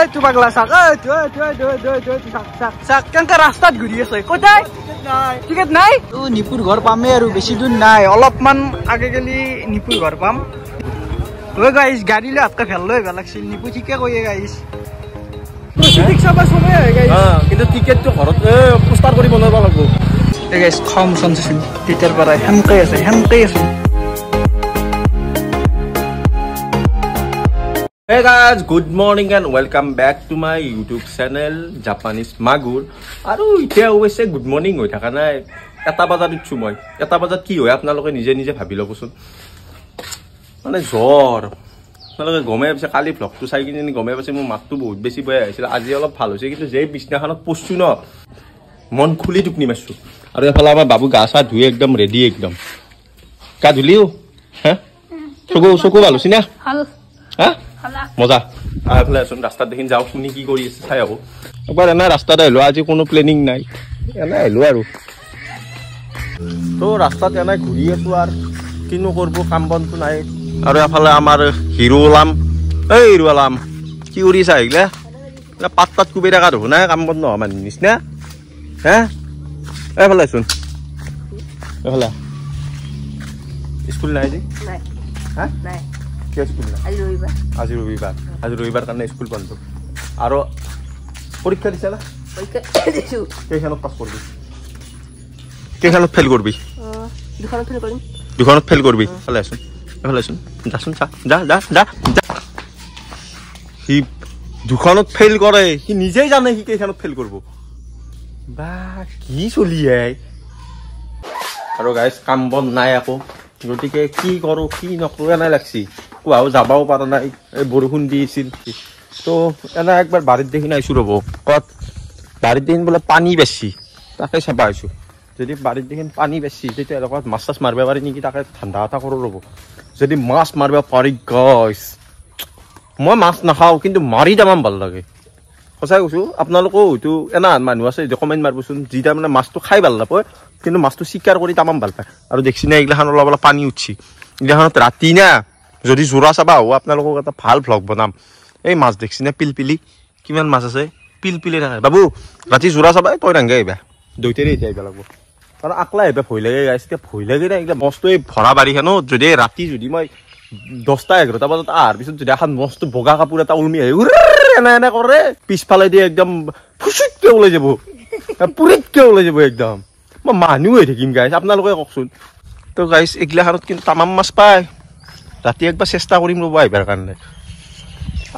এইটো পাগলা চাক, এইটো এইটো এইটো এইটো এইটো এইটো চাক চাক চাক, কেনেকে ৰাস্তাত ঘূৰি আছে। কোথায় টিকেট নাই? নিপুৰ ঘৰ পামেই আৰু, বেছি দূৰ নাই, অলপমান আগে গেলি নিপুৰ ঘৰ পাম। ঐ গাইছ, গাড়ী লৈ হাতকে ফেল লৈ আহিব লাগছিল। নিপু ঠিকে কৈয়ে গাইছ, কিন্তু টিকেটটো ঘৰত পোষ্টাৰ কৰি বনাব লাগিব। এই গাইছ, খং চনচোন তেতিয়াৰ পৰাই সেনকে আছে, সেনকে আছে। Hey guys, good morning and welcome back to my YouTube channel Japanese Magur. আৰু এতিয়া অৱশ্যে গুড মৰ্ণিং হৈ থকা নাই, এটা বজাত উঠছোঁ মই। এটা বজাত কি হয় আপোনালোকে নিজে নিজে ভাবি ল'বচোন। মানে জ্বৰ, আপোনালোকে গমেই পাইছে, কালি ভ্লগটো চাই কিনে গমেই পাইছে মোৰ মাতটো বহুত বেছি বেয়া হৈছিল। আজি অলপ ভাল হৈছে, কিন্তু যে বিছনাখনত পৰছোঁ ন, মন খুলি টোপনি মাৰিছোঁ। আৰু এফালে আমাৰ বাবু গা চা ধুই একদম ৰেডি, একদম গা ধুলিও। হা, চকু চকু ভাল হৈছে না? হা, মজা। এইফালে আছোন ৰাস্তাত দেখি যাওঁ, শুনি কি কৰি আছে চাই আহোঁ একবাৰ। এনে ৰাস্তাত আহিলোঁ, আজি কোনো প্লেনিং নাই, এনে আহিলোঁ আৰু। তো ৰাস্তাত এনে ঘূৰি আছোঁ আৰু, কিনো কৰিব, কাম বনটো নাই। আৰু এফালে আমাৰ হিৰো ওলাম, এই হিৰো ওলাম, কি কৰি আছা আহিলে? পাত তাত কোবাই থকা দেখোন নাই, কাম বন নোহোৱা মানুহ নিচিনা। হে, এইফালে আছোন, এইফালে স্কুল নাই আজি? হা, কিয় স্কুল নাই? আজি ৰবিবাৰ। আজি ৰবিবাৰ কাৰণে স্কুল বন্ধ। আৰু পৰীক্ষা দিছা না? কেইখনত পাছ কৰিবি, কেইখনত ফেইল কৰিবি? দুখনত ফেইল কৰিবি। এফালে আছোন, এফালে আছোন, যাচোন, চা, যা যা যা যা। সি দুখনত ফেইল কৰে, সি নিজেই জানে সি কেইখনত ফেইল কৰিব। বা কি চলি। আৰু গাইজ, কাম বন নাই আকৌ, গতিকে কি কৰোঁ কি নকৰোঁ এনে লাগছি। কোৱাও যাবও পৰা নাই, এই বৰষুণ দি আছিল। তো এনে একবাৰ বাৰীত দেখি আহিছোঁ ৰ'ব, ক'ত বাৰীত দেখি বোলে পানী বেছি, তাকে চাবা আহিছোঁ। যদি বাৰীত দেখি পানী বেছি, তেতিয়াহ'লে ক'ৰবাত মাছ চাছ মাৰিব পাৰি নেকি, তাকে ঠাণ্ডা এটা কৰোঁ ৰ'ব। যদি মাছ মাৰিব পাৰি গাইজ, মই মাছ নাখাওঁ কিন্তু মাৰি তামাম ভাল লাগে, সঁচাই কৈছোঁ। আপোনালোকেও হয়তো এনে মানুহ আছে কমেণ্ট মাৰিবচোন, যি তাৰমানে মাছটো খাই ভাল নাপায় কিন্তু মাছটো চিকাৰ কৰি তামাম ভাল পায়। আৰু দেখছি না এইগিলাখন অলপ অলপ পানী উঠছি, এইগিলাখনত ৰাতি না যদি যোৰা চাবা আহোঁ, আপোনালোকক এটা ভাল ভ্লগ বনাম। এই মাছ দেখছি না, পিলপিলি কিমান মাছ আছে, পিলপিলি থাকে। বাবু ৰাতি যোৰা চাবা, তই নাংগে আহিবা, দৈতেৰে এতিয়া আহিব লাগিব, কাৰণ আকলা আহিবা ভয় লাগে গাইছ। এতিয়া ভয় লাগে না এইগিলা মস্ত। এই ভৰা বাৰীখনত যদি ৰাতি যদি মই 10টা 11টা বজাত অহাৰ পিছত যদি এখন মস্ত বগা কাপোৰ এটা ওলমি আহি এনে এনে কৰে, পিছফালেদি একদম ফুচুতকে ওলাই যাব, পুৰিতকে ওলাই যাব একদম। মই মানুহ হৈ থাকিম গাইছ, আপোনালোকে কওকচোন। তো গাইছ, এইগিলাখনত কিন্তু তামাম মাছ পায়, ৰাতি একবাৰ চেষ্টা কৰিম ৰ'ব আহিবাৰ কাৰণে।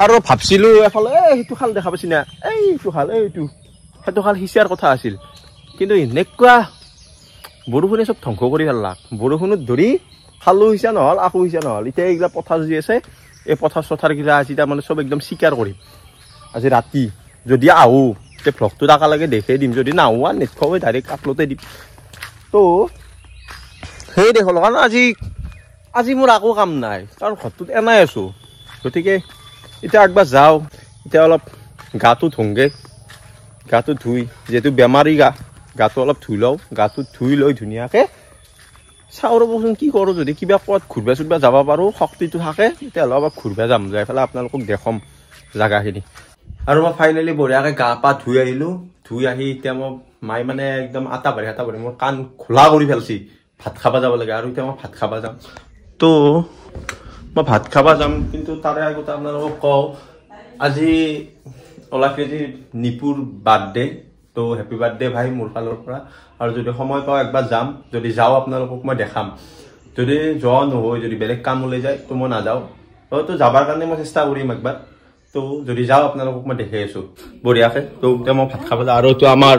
আৰু ভাবছিলোঁ এফালে এই সেইটো খাল দেখা পাইছি না, এইটো খাল, এইটো সেইটো খাল সিঁচাৰ কথা আছিল, কিন্তু এনেকুৱা বৰষুণে চব ধ্বংস কৰি পেলাক। বৰষুণত ধৰি খালো সিঁচা নহ'ল, আকৌ সিঁচা নহ'ল। এতিয়া এইগিলা পথাৰ যি আছে, এই পথাৰ চথাৰগিলা আজি তাৰমানে চব একদম চিকাৰ কৰিম আজি ৰাতি। যদি আহোঁ তেতিয়া ভ্লগটো একেলগে দেখাই দিম, যদি নাহোঁ আৰু নেটখোৱাই ডাইৰেক্ট আপলোডে দিম। তো সেই দেখল, কাৰণ আজি আজি মোৰ একো কাম নাই, কাৰণ ঘৰটোত এনাই আছোঁ। গতিকে এতিয়া একবাৰ যাওঁ, এতিয়া অলপ গাটো ধুওঁগৈ, গাটো ধুই, যিহেতু বেমাৰী গা, গাটো অলপ ধুই লওঁ। গাটো ধুই লৈ ধুনীয়াকৈ চাওঁ ৰ'বচোন কি কৰোঁ। যদি কিবা ক'ৰবাত ঘূৰিব চুৰিব যাব পাৰোঁ, শক্তিটো থাকে, তেতিয়াহ'লে অলপ ঘূৰিব যাম, যাই পেলাই আপোনালোকক দেখুৱাম জেগাখিনি। আৰু মই ফাইনেলি বঢ়িয়াকৈ গা পা ধুই আহিলোঁ। ধুই আহি এতিয়া মই মায়ে মানে একদম আটা ভৰি আটা ভৰি মোৰ কাণ খোলা কৰি পেলছি, ভাত খাব যাব লাগে। আৰু এতিয়া মই ভাত খাব যাম। তো মই ভাত খাব যাম, কিন্তু তাৰে আগতে আপোনালোকক কওঁ, আজি ওলাফেজি নিপুৰ বাৰ্থডে। তো হেপী বাৰ্থডে ভাই মোৰ ফালৰ পৰা। আৰু যদি সময় পাওঁ একবাৰ যাম, যদি যাওঁ আপোনালোকক মই দেখাম। যদি যোৱা নহয়, যদি বেলেগ কাম ওলাই যায় তো মই নাযাওঁ, তো যাবাৰ কাৰণে মই চেষ্টা কৰিম একবাৰ। তো যদি যাওঁ আপোনালোকক মই দেখাই আছোঁ বঢ়িয়াকৈ। তো এতিয়া মই ভাত খাব যাওঁ। আৰু এইটো আমাৰ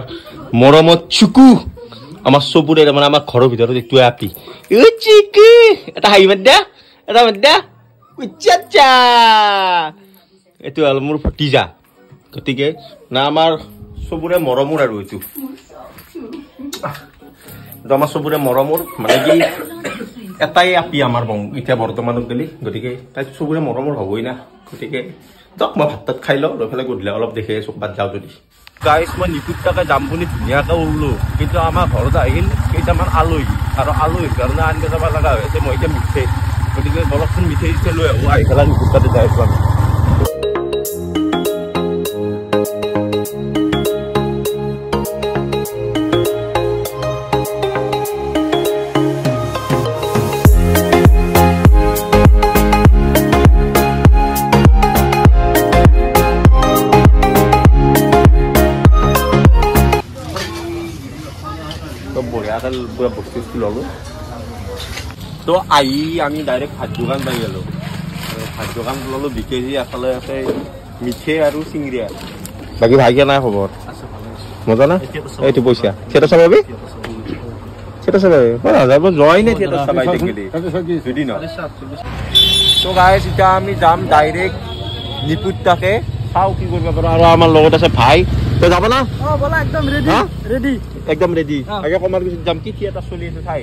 মৰমত চুকু, আমাৰ চবুৰে তাৰমানে আমাৰ ঘৰৰ ভিতৰত এইটোৱে আপি। চিকু, এটা হাঁহি মাত দিয়া, এটা মাত দিয়া, উচ্চা। এইটো হ'ল মোৰ ভতিজা। গতিকে না আমাৰ চবৰে মৰমৰ, আৰু এইটো আমাৰ চবৰে মৰমৰ, মানে কি এটাই আপি আমাৰ এতিয়া বৰ্তমানত গ'লি, গতিকে তাই চবৰে মৰমৰ হ'বই না। গতিকে যাওক, মই ভাত তাত খাই লওঁ, লৈ পেলাই গধূলি অলপ দেখি আছোঁ ক'ৰবাত যাওঁ যদি। গাইছ, মই নিপুৰ তাকে যাম বুলি ধুনীয়াকৈ ওলো, কিন্তু আমাৰ ঘৰত আহিল কেইটামান আলহী, আৰু আলহীৰ কাৰণে আনিব যাব লগা হৈ আছে। মই এতিয়া মিঠাই, গতিকে বলকচোন মিঠাই চিঠাই লৈ আহোঁ, আহি পেলাই নিপুৰ তাতে যাই আছোঁ আমি। চাল পুৰা বস্তু বস্তু ল'লোঁ। তো আহি আমি ডাইৰেক্ট ভাত দোকান পাই গ'লোঁ। ভাত দোকান ল'লোঁ 2 কেজি, এফালে আছে মিঠে আৰু চিংৰিয়া। বাকী ভাই, নাই খবৰ মজা না? এইটো পইচা থিয়েটাৰ চাব যাবি? থিয়েটাৰ চাব যাবি? যাব যোৱাই নাই থিয়েটাৰ চাব গেলি দুদিনত। তো গাইছ, এতিয়া আমি যাম ডাইৰেক্ট নিপুত তাকে, চাওঁ কি কৰিব পাৰোঁ। আৰু আমাৰ লগত আছে ভাই। তই যাব না? একদম ৰেডি ৰেডি। একদম ৰেডি। আগে কমাৰ পিছত যাম, কি থিয়েটাৰ চলি আছে চাই,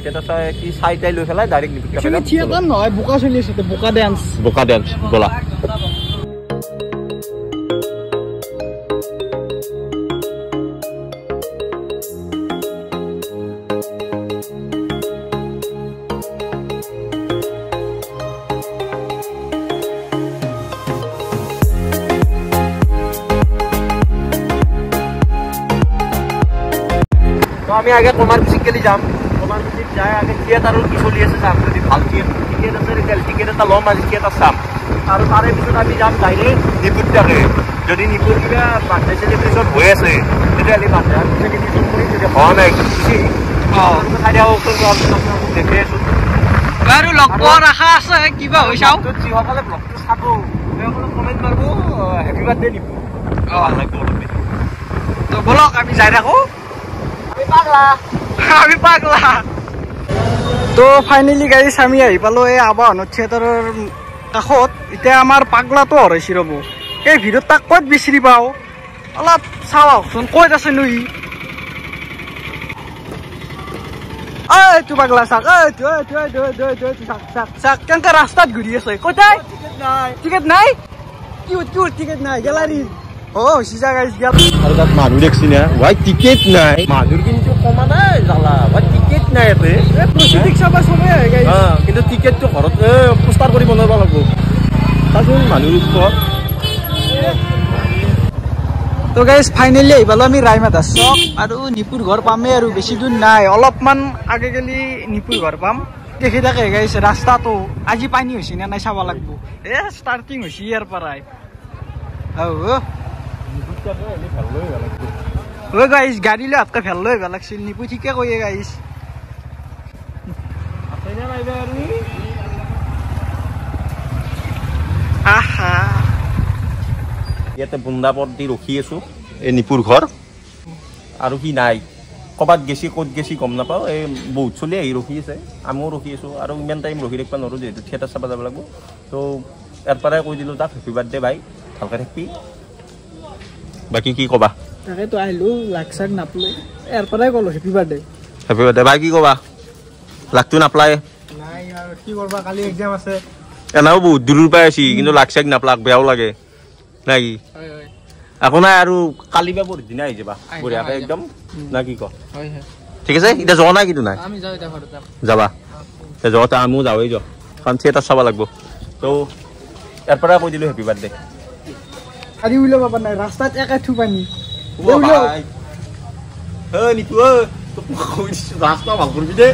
থিয়েটাৰ চাই কি চাই তাই লৈ পেলাই ডাইৰেক্ট নিপুত। থিয়েটাৰ নহয়, বোকা চলি আছে, বোকা ডেন্স। বোকা ডেন্স, ব'লা। আমি আগে কমাৰকুছিত গেলি যাম। কমাৰকুছিত যাই আগে থিয়েটাৰৰ কি চলি আছে চাম। যদি ভাল টিকেট আছে, তেতিয়াহ'লে টিকেট এটা ল'ম আজি, থিয়েটাৰ চাম। আৰু তাৰে পিছত আমি যাম ডাইৰেক্ট নিপুৰ তাকে। যদি নিপুৰ কিবা বাৰ্থডে চেলিব্ৰেশ্যন হৈ আছে, তেতিয়াহ'লে বাৰ্থডে চেলিব্ৰেশ্যন কৰিম। যদি হোৱা নাই, গুচি চাই দিয়কচোন, দেখি আছোঁ। বাৰু, লগ পোৱাৰ আশা আছে, কিবা হৈ চাওঁ। যিসকলে ব্লগটো চাব, সেইসকলে কমেণ্ট মাৰিব হেপী বাৰ্থডে নিপু, ভাল লাগিব অলপ বেছি। তো বলক, আমি যাই থাকোঁ। আমি পাগলা, আমি পাগলা। তো ফাইনেলি গাইছ, আমি আহি পালোঁ এই আবাহনত থিয়েটাৰৰ কাষত। এতিয়া আমাৰ পাগলাটো হৰাইছি ৰ'ব। এই ভিৰত তাক ক'ত বিচাৰি পাওঁ, অলপ চাওঁ আহকচোন, ক'ত আছেনো ই। এইটো পাগলা চাক, এইটো এইটো এইটো এইটো এইটো এইটো, চাক চাক চাক, কেনেকে ৰাস্তাত ঘূৰি আছে। কোথায় টিকেট নাই? কি কি টিকেট নাই? গেলাৰীৰ অ হৈছে যা গাইছ। আৰু তাত মানুহ দেখছি না ভাই, টিকেট নাই মানুহৰ, কিন্তু কমা নাই জ্বালা ভাই, টিকেট নাই ইয়াতে। চাবা চবেই আহে গাইছ। কিন্তু টিকেটটো ঘৰত পোষ্টাৰ কৰি বনাব লাগিব। চাচোন মানুহৰ উৎসৱ। তো গাইজ, ফাইনেলি আহি পালোঁ আমি ৰায়মাধা চক আৰু নিপুৰ ঘৰ পামেই আৰু বেছি দূৰ নাই। অলপমান আগে গেলি নিপুৰ ঘৰ পাম। দেখি থাকে গাইজ, ৰাস্তাটো আজি পানী হৈছে নে নাই চাব লাগিব। এ ষ্টাৰ্টিং হৈছে ইয়াৰ পৰাই। অ গাইজ, গাড়ী লৈ হাতকে ভেল লৈ আহিব লাগছিল। নিপু ঠিকে কৈয়ে গাইজ। আহা। ইয়াতে বুন্দাপত দি ৰখি আছো, এই নিপুৰ ঘৰ। আৰু সি নাই, ক'ৰবাত গেছি, ক'ত গেছি গম নাপাওঁ। এই বহুত চলি আহি ৰখি আছে, আমিও ৰখি আছোঁ। আৰু ইমান টাইম ৰখি থাকিব নোৱাৰোঁ, যিহেতু থিয়েটাৰ চাব যাব লাগিব। তো ইয়াৰ পৰাই কৈ দিলোঁ তাক, হেপী বাৰ্থডে ভাই, ভালকৈ থাকিবি। বাকী কি ক'বা? তাকেতো আহিলোঁ, লাগ চাগ নাপলোঁ, ইয়াৰ পৰাই ক'লোঁ হেপী বাৰ্থডে। হেপী বাৰ্থডে ভাই। কি ক'বা? লাগটো নাপলাই। নাই আৰু কি কৰবা, কালি এক্সাম আছে। এনেও বহুত দূৰৰ পৰাই আছি, কিন্তু লাগ চাগ নাপলাক বেয়াও লাগে নাই কি? একো নাই, আৰু কালি বা পৰহিদিনা আহি যাবা বঢ়িয়াকে একদম, না কি ক? ঠিক আছে, এতিয়া যোৱা নাই কিন্তু নাই যাবা যোৱাতে, আমিও যাওঁৱেই যোৱা, কাৰণ থিয়েটাৰ চাব লাগিব। তো ইয়াৰ পৰা কৈ দিলোঁ হেপী বাৰ্থডে। গাড়ী ওলাব পৰা নাই, ৰাস্তাত একে পানী। নিপু, ৰাস্তা ভাল কৰিবি দে।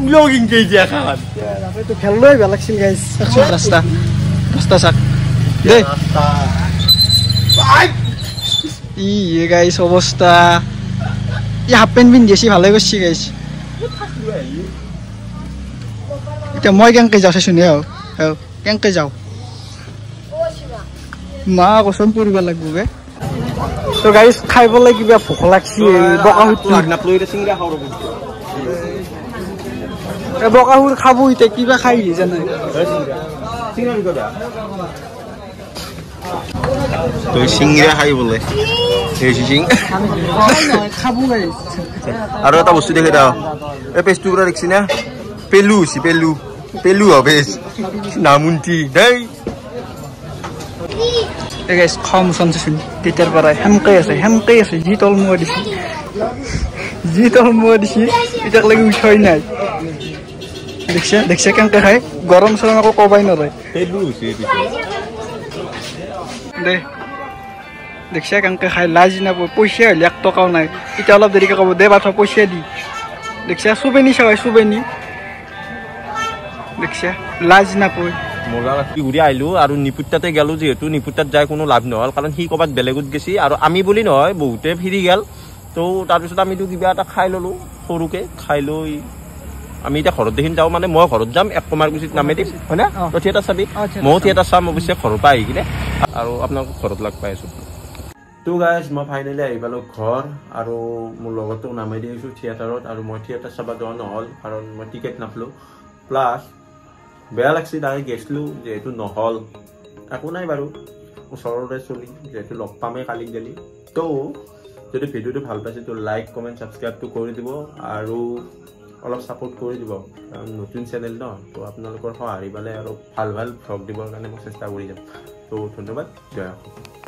ওলাও কিন্তু এতিয়া খান। ভেল লৈ আহিব লাগিছিল গাইজ। ৰাস্তা ৰাস্তা চাক দেই। ই গাইছ অৱস্থা, ই হাফ পেণ্ট পিন্ধি আছে, ভালে কৰিছে গাইছ। এতিয়া মই কেনেকে যাওঁ চাইছোন, হে কেনেকে যাওঁ, মা কচম পৰিব লাগিব বে। তো গাইছ, খাই পেলাই কিবা ভোক লাগছি। বকাহুৰ খাব এতিয়া, কিবা খাই জানে। তুই চিংৰা খাই বোলে। আৰু এটা বস্তু দেখি দাও, এই পেজটো পুৰা দেখছি না, পেলু হৈছে, পেলু পেলু হ পেজ নামুন্তি দেই। খোৱা মোচন চাচোন, তেতিয়াৰ পৰাই সেনকে আছে, সেনকে আছে। যি তলমুৱা দিছে, যি তলমুৱা দিছে, এতিয়ালৈকে উঠাই নাই। দেখছে দেখছে কেনেকে খাই, গৰম চৰম একো কবাই নৰে। দে দেখছে কেনেকে খাই, লাজ নাপাব। পইচা হ'লে 1 টকাও নাই। এতিয়া অলপ দেৰিকে ক'ব দে বাথ পইচা দি। দেখছে চুবেনি চাই চুবেনি, দেখছে লাজ নাপায়। মজা লাগছি। ঘূৰি আহিলোঁ আৰু নিপুত তাতে গ'লো, যিহেতু নিপুত তাত যাই কোনো লাভ নহ'ল, কাৰণ সি ক'ৰবাত বেলেগত গেছি। আৰু আমি বুলি নহয়, বহুতে ফিৰি গ'ল। তো তাৰপিছত আমিতো কিবা এটা খাই ল'লোঁ সৰুকৈ, খাই লৈ আমি এতিয়া ঘৰত দেখিম যাওঁ, মানে মই ঘৰত যাম, এক কুমাৰকুছিত নামে দিম, হয়নে? তই থিয়েটাৰ চাবি, ময়ো থিয়েটাৰ চাম অৱশ্যে ঘৰৰ পৰা আহি কিনে, আৰু আপোনালোকক ঘৰত লগ পাই আছোঁ। তো গাইজ মই ফাইনেলি আহি পালোঁ ঘৰ, আৰু মোৰ লগতো নামাই দি আহিছোঁ থিয়েটাৰত। আৰু মই থিয়েটাৰ চাব যোৱা নহ'ল, কাৰণ মই টিকেট নাপালোঁ, প্লাছ বেয়া লাগছি, তাৰে গেছিলোঁ যিহেতু নহ'ল, একো নাই বাৰু, ওচৰতে চলি যিহেতু লগ পামেই কালি গেলি। তো যদি ভিডিঅ'টো ভাল পাইছে তো লাইক কমেণ্ট ছাবস্ক্ৰাইবটো কৰি দিব, আৰু অলপ ছাপোৰ্ট কৰি দিব, কাৰণ নতুন চেনেল ন, তো আপোনালোকৰ সঁহাৰি পালে আৰু ভাল ভাল ভ্লগ দিবৰ কাৰণে মই চেষ্টা কৰি যাম। তো ধন্যবাদ, জয় অসম।